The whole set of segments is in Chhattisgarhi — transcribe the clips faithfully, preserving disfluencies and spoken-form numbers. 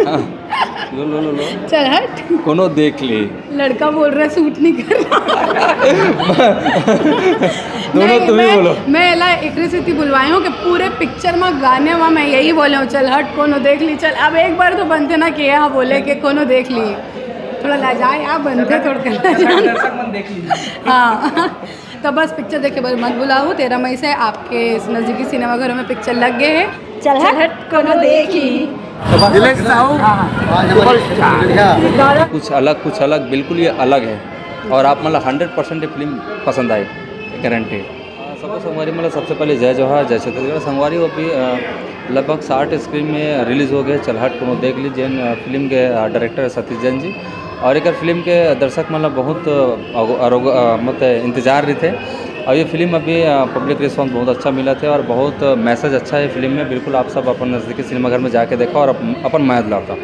हाँ, लो लो लो लो। चल हट। कोनो देख ली। लड़का बोल रहा है, सूट नहीं कर रहा। दोनों नहीं, तुम ही मैं, बोलो। मैं एला एकरे सेती बुलवाए हूँ कि पूरे पिक्चर में गाने में मैं यही बोले हूँ, चल हट कोनो देख ली। चल अब एक बार तो बनते ना कि हाँ बोले कि कोनो देख ली। थोड़ा लजाए आप बनते, थोड़ा लजाए। दर्शक मन देख लीजिए। हाँ। तो बस पिक्चर देखे बर मत भुलाओ। तेरह मई से आपके इस नज़दीकी सिनेमाघरों में पिक्चर लग गए हैं। चल हट, कोनो देख ली। दिलेश साहू सुपरस्टार। कुछ अलग, कुछ अलग, बिल्कुल ये अलग है। और आप मतलब हंड्रेड परसेंट ये फिल्म पसंद आए, गारंटी। सबको संगवारी मतलब सबसे पहले जय जोहार, जय छत्तीसगढ़। संगवारी वो अभी अ, लगभग साठ स्क्रीन में रिलीज हो गए चल हट कोनो देख ली, जेन अ, फिल्म के अ, डायरेक्टर है सतीश जैन जी। और एक फिल्म के दर्शक मतलब बहुत अ, अगो- अरोग- अ, मतलब इंतजार रही थे। और ये फिल्म अभी पब्लिक रिस्पॉन्स बहुत अच्छा मिला थे और बहुत मैसेज अच्छा है फिल्म में। बिल्कुल आप सब अपन नज़दीकी सिनेमाघर में जाके देखो और अपन, अपन मया दिलाओ।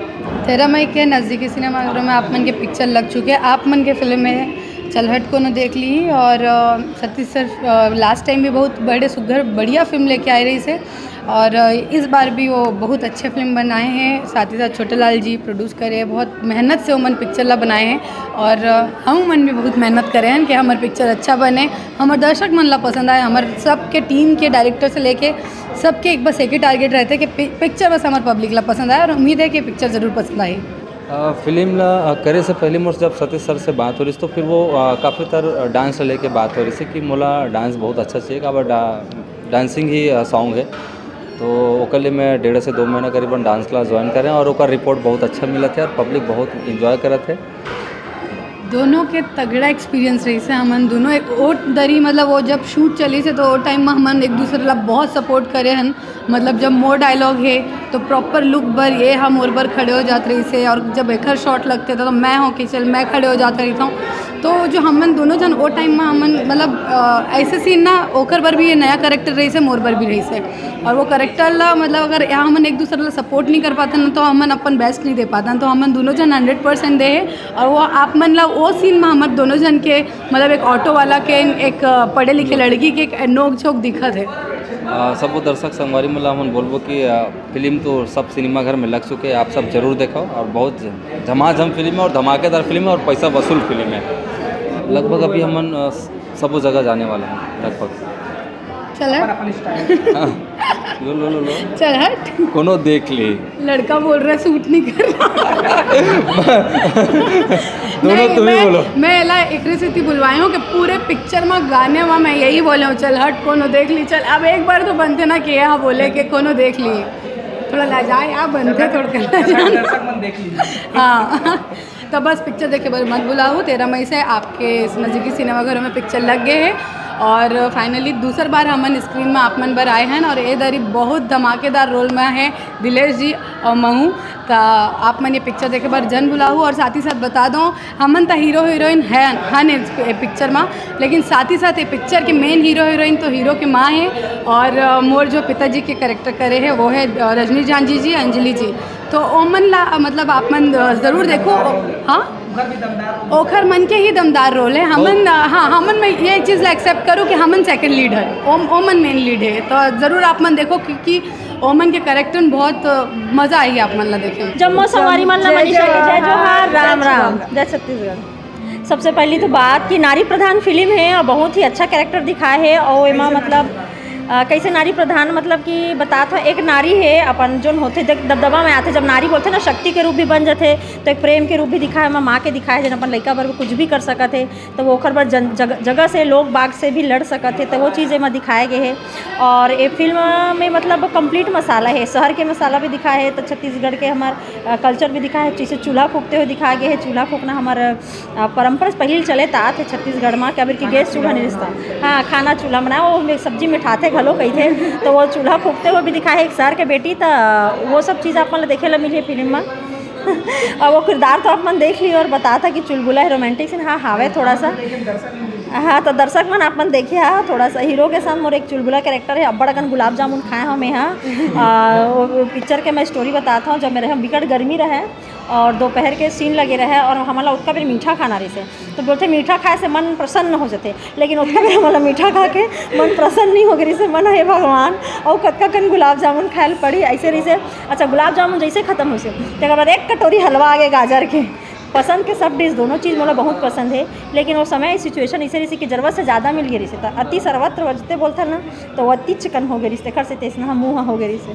तेरह मई के नज़दीकी सिनेमाघरों में आप मन के पिक्चर लग चुके हैं। आप मन के फिल्म में चल हट कोनो देख ली और अ, सतीश सर लास्ट टाइम भी बहुत बड़े सुघर बढ़िया फिल्म लेके आए रहिसे। और अ, इस बार भी वो बहुत अच्छे फिल्म बनाए हैं। साथ ही साथ छोटे लाल जी प्रोड्यूस करे हैं, बहुत मेहनत से उमन पिक्चर ला बनाए हैं। और अ, हम मन भी बहुत मेहनत करे हैं कि हमारे पिक्चर अच्छा बने, हमारे दर्शक मन ला पसंद आए। हमारे सबके टीम के डायरेक्टर से लेके सबके एक बस एक ही टारगेट रहते कि पि- पिक्चर बस हमारे पब्लिक ला पसंद आए और उम्मीद है कि पिक्चर ज़रूर पसंद आए। अ, फिल्म ला अ, करे से पहले मोर जब सतीश सर से बात हो रही तो फिर वो अ, काफ़ी तर डांस से लेके बात हो रही थी कि मोला डांस बहुत अच्छा चाहिए, काबर डा, डांसिंग ही सॉन्ग है। तो ओकर लिए मैं डेढ़ से दो महीना करीबन डांस क्लास ज्वाइन करें और ओकर रिपोर्ट बहुत अच्छा मिला थे और पब्लिक बहुत इन्जॉय करत है। दोनों के तगड़ा एक्सपीरियंस रहिसे। हमन दोनों एक ओ दरी मतलब वो जब शूट चली से तो वो टाइम में हमन एक दूसरे ला बहुत सपोर्ट करे हन। मतलब जब मोर डायलॉग है तो प्रॉपर लुक बर ये हम मोर बर खड़े हो जात रहिसे और जब एकर शॉट लगते तो, तो मैं हो कि चल मैं खड़े हो जात रहिता हूँ। तो जो हमन दोनों जन ओ टाइम में हमन मतलब अ, ऐसे सीन ना ओकर बर भी ये नया करेक्टर रहिसे, मोर बर भी रहिसे। और वो करेक्टर ला मतलब अगर यहाँ हमन एक दूसरे ला सपोर्ट नहीं कर पाते ना तो हमन अपन बेस्ट नहीं दे पाते। तो हमन दोनों जन हंड्रेड परसेंट दे है और वो आप मन ला वो सीन में हमर दोनों जन के मतलब एक ऑटो वाला के एक अ, पढ़े लिखे लड़की के एक नोक झोंक दिखत है। अ, सबो दर्शक संगवारी मन ला हमन बोलबो कि अ, फिल्म तो सब सिनेमाघर में लग चुके हैं, आप सब जरूर देखो। और बहुत झमाझम फिल्म है और धमाकेदार फिल्म है और पैसा वसूल फिल्म है। लगभग अभी हमन अ, सबो जगह जाने वाले हैं लगभग। चल हट। हाँ, लो लो लो लो। चल हट। कोनो देख ली। लड़का बोल रहा है सूट नहीं कर रहा। दोनों नहीं, तुम ही मैं- बोलो। मैं एला एकरे सेती बुलवाए हूँ कि पूरे पिक्चर में गाने में मैं यही बोले हूँ, चल हट कोनो देख ली। चल अब एक बार तो बनते ना कि हाँ बोले कि कोनो देख ली। थोड़ा लजाए आप बनते, थोड़ा लजाए। दर्शक मन देख लीजिए। हाँ। तो बस पिक्चर देखे बर मत भुलाओ। तेरह मई से आपके इस नज़दीकी सिनेमाघरों में पिक्चर लग गए हैं और फाइनली दूसर बार हमन स्क्रीन में आप मन बर आए हैं और ए दरी बहुत धमाकेदार रोल में है दिलेश जी और महू। तो आप मन ये पिक्चर देखे बर जन भुलाओ और साथ ही साथ बता दो हमन तो हीरो हीरोइन है हन इस पि- पिक्चर में, लेकिन साथ ही साथ ये पिक्चर के मेन हीरो हीरोइन तो हीरो के माँ है और अ, मोर जो पिताजी के करेक्टर करे है वो है अ, रजनी झांझी जी, अंजलि जी। तो ओमन ला मतलब आप मन अ, जरूर देखो। हाँ, ओखर मन के ही दमदार रोल है। हमन अ, हाँ, हमन में ये चीज़ ला एक्सेप्ट करो कि हमन सेकंड लीड है, ओम ओमन मेन लीड है। तो जरूर आप मन देखो क्योंकि ओमन के करेक्टर में बहुत अ, मजा आई आप मन ला देखे में। जम्मो संगवारी मन ला मनीषा के जय जोहार, राम राम, जय छत्तीसगढ़। सबसे पहली तो बात कि नारी प्रधान फिल्म है और बहुत ही अच्छा कैरेक्टर दिखाए है और एमा मतलब अ, कैसे नारी प्रधान मतलब कि बतात हो, एक नारी है अपन जोन होते देख दबदबा में आते, जब नारी बोलते ना शक्ति के रूप भी बन जाते तो एक प्रेम के रूप भी दिखाए, एमा माँ के दिखाए जन अपन लइका बर कुछ भी कर सकत है तो वो ओकर बर जन, जग, जगह से लोग बाग से भी लड़ सकत है तो वो चीज़ एमा दिखाए गए है। और ये फिल्म में मतलब कंप्लीट मसाला है, शहर के मसाला भी दिखाए है तो छत्तीसगढ़ के हमार कल्चर भी दिखाए है, जैसे चूल्हा फूकते हुए दिखाए गए है। चूल्हा फूकना हमार अ, परंपरा से पहले चले तात है छत्तीसगढ़ में, क्या कि गैस चूल्हा नहीं रिसता। हाँ, खाना चूल्हा बनाए, वो में सब्जी में ठाते घलो कही थे, तो वो चूल्हा फूकते हुए भी दिखाए है एक शहर के बेटी, तो वो सब चीज़ आप मतलब देखे ला मिली फिल्म में। और वो किरदार तो आप मन देख ली और बता था कि चुलबुला है, रोमांटिक सीन, हाँ, हावे थोड़ा सा। हाँ, तो दर्शक मन, आप मन देखे हा, थोड़ा सा हीरो के साथ मोर एक चुलबुला कैरेक्टर है। अब्बड़ अकन गुलाब जामुन खाए हव मैं हा। आ, वो, वो पिक्चर के मैं स्टोरी बताता हूँ। जब मेरे यहाँ बिकट गर्मी रहे और दोपहर के सीन लगे रहे और हमला ओतका बेर मीठा खाना रहिसे, तो बोलथे मीठा खाए से मन प्रसन्न हो जाथे, लेकिन ओतका बेर हमला मीठा खा के मन प्रसन्न नहीं हो गे रहिसे। मन हे भगवान, अउ कतका कन गुलाब जामुन खाए ल पड़ी, ऐसे रहिसे। अच्छा, गुलाब जामुन जैसे खत्म होइसे, तेकर बाद एक कटोरी हलवा आगे गाजर के। पसंद के सब डिश, दोनों चीज़ मोला बहुत पसंद है, लेकिन वो समय, सिचुएशन इसे रहिसे कि जरूरत से ज़्यादा मिल गे रहिसे, त अति सर्वत्र वजते बोलथन ना, तो वो अति चिकन हो गे रहिसे, तेखर से तेसना मुँह हो गे रहिसे।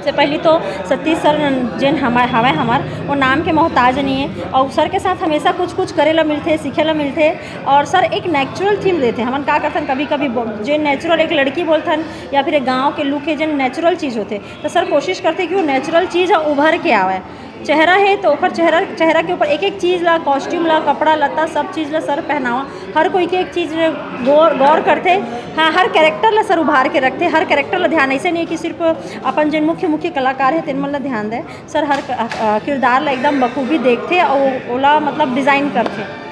से पहली तो सतीश सर जेन हमार हवय हमार, वो नाम के मोहताज नहीं है, और सर के साथ हमेशा कुछ कुछ करे ला मिलथे, सीखे ला मिलथे। और सर एक नेचुरल थीम देथे। हमन का करथन, कभी कभी ब-, जेन नेचुरल एक लड़की बोलथन या फिर एक गाँव के लुक है, जेन नेचुरल चीज़ होथे, तो सर कोशिश करथे कि वो नेचुरल चीज़ ह उभर के आवे। चेहरा है तो ओकर चेहरा, चेहरा के ऊपर एक एक चीज़ ला, कॉस्ट्यूम ला, कपड़ा लत्ता, सब चीज़ ला सर पहनावा। हर कोई के एक चीज़ गौर गौर करथे। हाँ, हर कैरेक्टर ला सर उभार के रखथे, हर कैरेक्टर ला ध्यान। ऐसे नहीं कि सिर्फ अपन जेन मुख्य मुख्य कलाकार है तेन मन ला ध्यान दे। सर हर क-, अ, किरदार ला एकदम बखूबी देखथे और ओला मतलब डिज़ाइन करथे।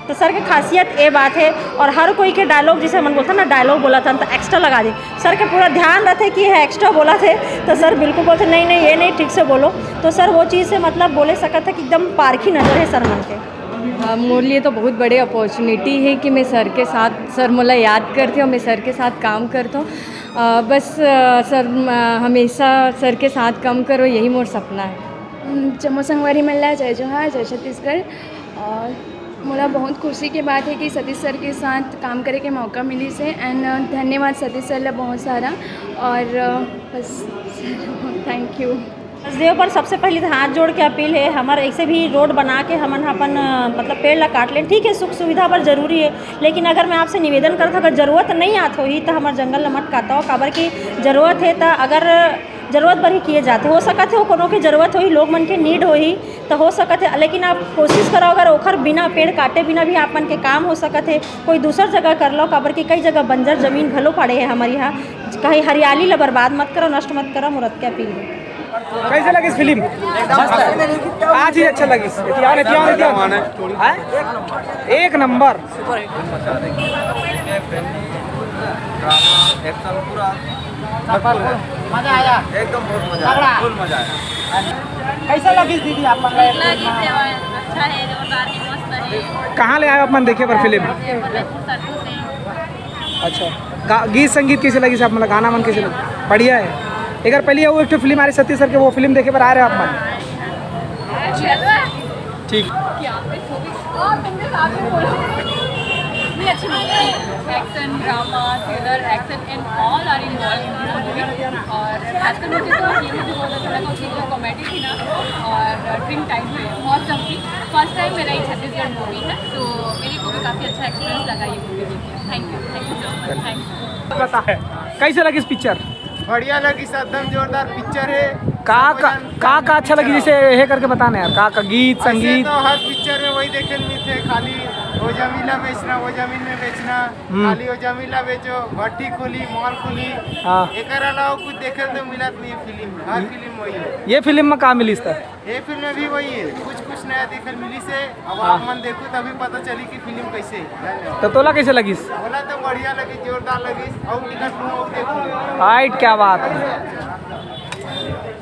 तो सर के खासियत ए बात है। और हर कोई के डायलॉग, जैसे हमन बोलथन ना, डायलॉग बोलथन तो एक्स्ट्रा लगा दे। सर के पूरा ध्यान रहिथे कि ये एक्स्ट्रा बोलथे, तो सर बिल्कुल बोलथे, "नहीं, नहीं, ये नहीं, ठीक से बोलो।" तो सर वो चीज़ से मतलब बोले सकत है कि एकदम पारखी नज़र है सर मन के। अ, मोर लिए तो बहुत बड़े अपॉर्चुनिटी है कि मैं सर के साथ, सर मोला याद करथे और मैं सर के साथ काम करथों। अ, बस, अ, सर, अ, हमेशा सर के साथ काम करो, यही मोर सपना है। जम्मो संगवारी मन ला जय जोहार, जय छत्तीसगढ़। और मोला बहुत खुशी के बात है कि सतीश सर के साथ काम करे के मौका मिलिस हे। And, अ, धन्यवाद सतीश सर ला बहुत सारा। और, अ, बस, thank you। सचदेव पर सबसे पहले तो हाथ जोड़ के अपील है, हमर ऐसे भी रोड बना के हमन ह अपन, अ, मतलब पेड़ ला काट लेन, ठीक है, सुख सुविधा बर जरूरी है, लेकिन अगर मैं आपसे निवेदन करत हूँ, अगर जरूरत नहीं आत होही तो हमर जंगल ला मत काटव, काबर कि जरूरत है तो अगर जरूरत बर ही किए जाथे। हो सकत है वो कोनो के जरूरत होही, लोग मन के नीड होही, तो हो सकत है, लेकिन आप कोशिश करो, अगर ओखर बिना, पेड़ काटे बिना भी आप मन के काम हो सकत है, कोई दूसर जगह कर लो, काबर कि कई जगह बंजर जमीन घलो पड़े है हमर यहाँ। कहीं हरियाली ला बर्बाद मत करो, नष्ट मत करो, मोर अतके अपील है। कैसे लगिस फिल्म? मस्त है। का चीज अच्छा लगिस? एतियान, एतियान, एतियान। हैं? एक नंबर। ड्रामा, एक्शन, पूरा भरपूर है। मजा आया। एकदम बहुत मजा आया, तगड़ा। फुल मजा आया। कैसा लगिस दीदी आप मन ला? लगिस है, अच्छा है, जोरदार है, मस्त है। कहाँ ले आए आप मन देखे बर फिल्म? बलरामपुर साधु से। अच्छा, गा-, गीत संगीत कैसे लगिस आप मन ला, गाना मन कैसे लगे? बढ़िया है। एक बार पहले वो एक ठो फिल्म आ रही सतीश सर के, वो फिल्म देखे बर आ रहे हो आप मन? ठीक। क्या? और तुमने साथ में बोला। नहीं, अच्छी मूवी है। Action, drama, thriller, action and all are involved in this movie। और खासकर मुझे तो ये मुझे बहुत अच्छा लगा, उसकी जो कॉमेडी थी ना, और ड्रिंक टाइम में बहुत जम थी। फर्स्ट टाइम मेरा ये छत्तीसगढ़ मूवी है, तो मेरे को भी काफ़ी अच्छा एक्सपीरियंस लगा ये मूवी देख के। Thank you, thank you so much, thank you। कैसे लगिस पिक्चर? बढ़िया लगिस, एकदम जोरदार पिक्चर है। का सब का, जन का, का अच्छा लगी? जैसे ये करके बताना यार, का, का गीत, ऐसे संगीत? तो हर पिक्चर में वही देखे मिलते, खाली वो जमीन ला बेचना, वो जमीन में बेचना, हम्म। खाली वो जमीन ला बेचो, भट्टी खुली, मॉल खुली। हाँ। एकर अलावा कुछ देखे तो मिलत नहीं फिल्म में, हर फिल्म वही है। ये फिल्म में का मिलिस था? ये फिल्म में भी वही है, कुछ कुछ नया देखे मिलिस हे। अब हाँ। आप मन देखो तभी पता चली कि फिल्म कैसे है। धन्यवाद। तो तोला कैसे लगिस? बोला तो बढ़िया लगी, जोरदार लगी। और टिकट लूँ और देखूँ। राइट, क्या बात है,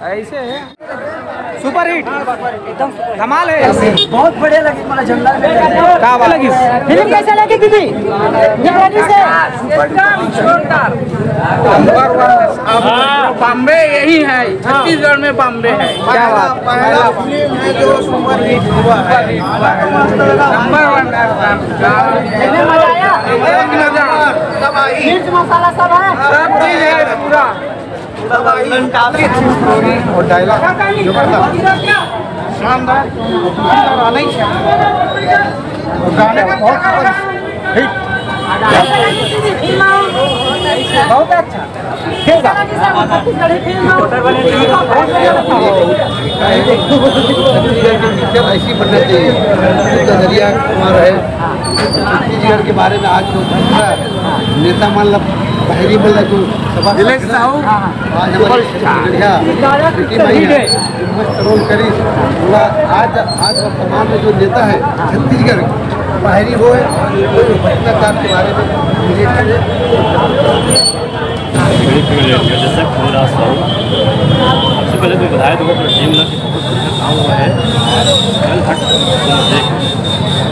ऐसे है। सुपर हिट, एकदम सुपर हिट। धमाल है। बहुत बढ़िया लगी, मतलब जंगल में। क्या बात लगी? फिल्म कैसे लगी दीदी? क्या लगी से? जोरदार। नंबर वन। अब बॉम्बे यही है, छत्तीसगढ़ में बॉम्बे है। क्या बात। पहला फिल्म है जो सुपर हिट हुआ है। नंबर वन। देखने मजा आया? एक नंबर। तबाही। मिर्च मसाला सब है? सब चीज है पूरा। तबाही। काफी अच्छी स्टोरी और डायलॉग जबरदस्त। शानदार। और गाने बहुत हिट। बहुत अच्छा। ठीक है। पिक्चर ऐसी बनना चाहिए। नजरिया हमारा है। छत्तीसगढ़ के बारे में आज जो घटना नेता मन ला, बहरी मन ला जो सभा नीलेश साहू, आज हमारे बढ़िया बेटी माई है, जो मस्त रोल करी। पूरा आज, आज वर्तमान में जो नेता है छत्तीसगढ़ के, फायरिंग होए, कोई भ्रष्टाचार के बारे में रिलेटेड है। जैसे पूरा साउथ, सबसे पहले तो बधाई दूंगा अपने टीम ना कि बहुत अच्छा काम हुआ है। कल हट देख,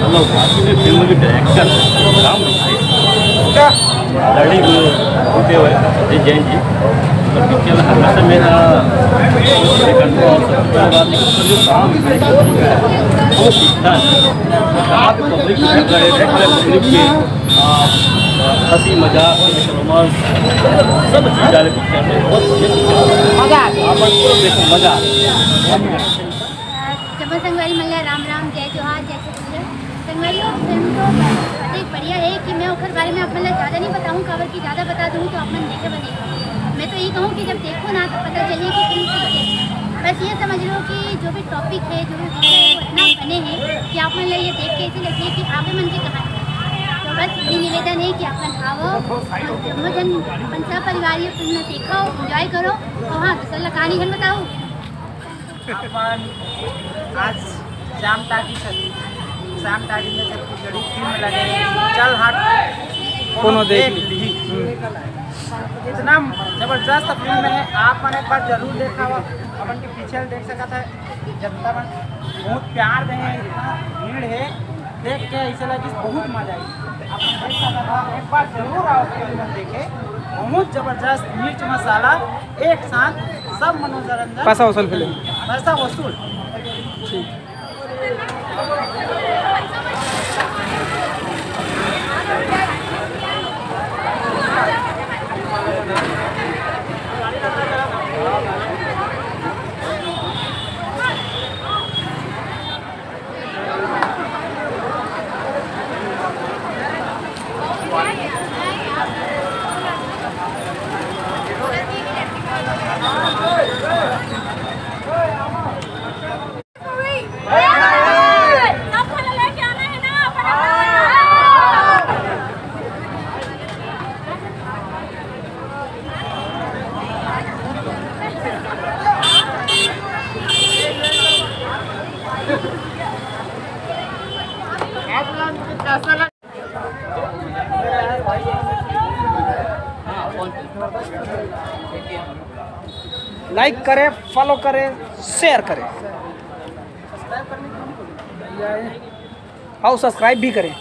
मतलब, वाकई में फिल्म के डायरेक्टर राम रहीम, क्या लड़ी होते हुए जी जैन जी, तो पिक्चर हमेशा मेरा कंट्रोल और सबसे बड़ी बात है कि जो काम है, वो सीखता है। आप पब्लिक की कर रहे थे, पब्लिक की, आ, हंसी मजाक, रोमांस, सब चीज डाले पिक्चर में। बहुत बढ़िया पिक्चर है। मजा आ गया। आप पूरा देखो, मजा आ गया। जम्मो संगवारी मन ला राम राम, जय जोहार, जय छत्तीसगढ़। संगवारी हो, फिल्म तो बहुत बढ़िया है कि मैं ओखर बारे में आप मन ला ज्यादा नहीं बताऊँ, काबर कि ज्यादा बता दूँ तो आप मन देखे बने। मैं तो ये कहूँ कि जब देखो ना तो पता चलिए कि फिल्म कैसी है। बस ये समझ लो कि जो भी टॉपिक है, जो भी विषय है, वो इतना बने हैं कि आप मन ला ये देख के ऐसे लगे कि आप मन के कहानी। तो बस ये निवेदन है कि आप मन आओ और जम्मो जन अपन सब परिवार ये फिल्म देखो, एंजॉय करो। और हाँ, दूसरा ला कहानी झन बताओ। अपन आज श्याम टाकीज, श्याम टाकीज में छत्तीसगढ़ी फिल्म लगे, चल हट कोनो कोनो देख देख ली। ली। इतना जबरदस्त फिल्म है, आप मन एक बार जरूर देखा। अपन के पीछे देख सकत है, जनता मन बहुत प्यार दे है, इतना भीड़ है, देख के ऐसे लगे बहुत मजा आई। अपन देख सकत है, एक बार जरूर आओ फिल्म देखे, बहुत जबरदस्त मिर्च मसाला, एक साथ सब मनोरंजन। पैसा वसूल फिल्म। पैसा वसूल। ठीक। लाइक करें, फॉलो करें, शेयर करें और सब्सक्राइब भी करें।